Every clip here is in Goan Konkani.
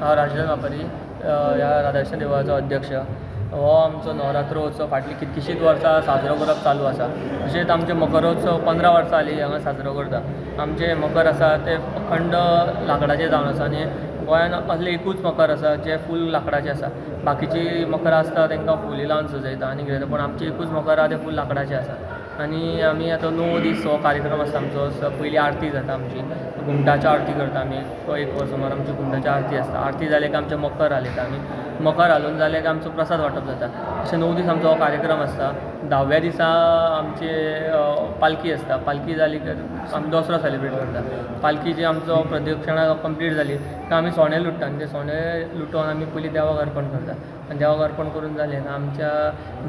हांव राजन वापरी, ह्या राधाकृष्ण देवळाचो अध्यक्ष. हो आमचो नवरात्रोत्सव फाटलीं कितकीशींच वर्सां साजरो करप चालू आसा. तशेंच आमचे मकरोत्सव 15 वर्सां जालीं हांगा साजरो करता. आमचें मकर आसा तें अखंड लांकडाचें जावन आसा आनी गोंयांत असलें एकूच मकर आसा जें फूल लांकडाचें आसा. बाकीचीं मकरां आसता तांकां फुली लावन सजयता आनी कितें, पूण आमचें एकूच मकर आसा तें फूल लांकडाचें आसा. आनी आमी आतां 9 दीस हो कार्यक्रम आसता आमचो. पयली आरती जाता आमची, घुमटाची आरती करता आमी. एक वर सुमार आमची घुमटाची आरती आसता. आरती जाली काय आमचें मकर हालयता आमी. मकर हालोवन जालें काय आमचो प्रसाद वांटप जाता. अशें 9 दीस आमचो हो कार्यक्रम आसता. 10व्या दिसा आमची पालखी आसता. पालखी जाली काय आमी दसरो सेलिब्रेट करता. पालखीची आमचो प्रदक्षिणा कंप्लीट जाली काय आमी सोंडे लुट्टा आनी ते सोंडे लुटोवन आमी पयलीं देवाक अर्पण करता. आनी देवाक अर्पण करून जालें ना आमच्या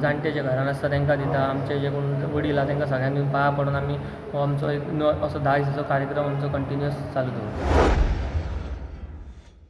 जाणटे जे घरान आसता तांकां दिता. आमचे जे कोण वडील आसा तांकां सगळ्यांक दिवन पांयां पडून आमी हो आमचो एक असो 10 दिसाचो कार्यक्रम आमचो कंटिन्युअस चालू दवरता.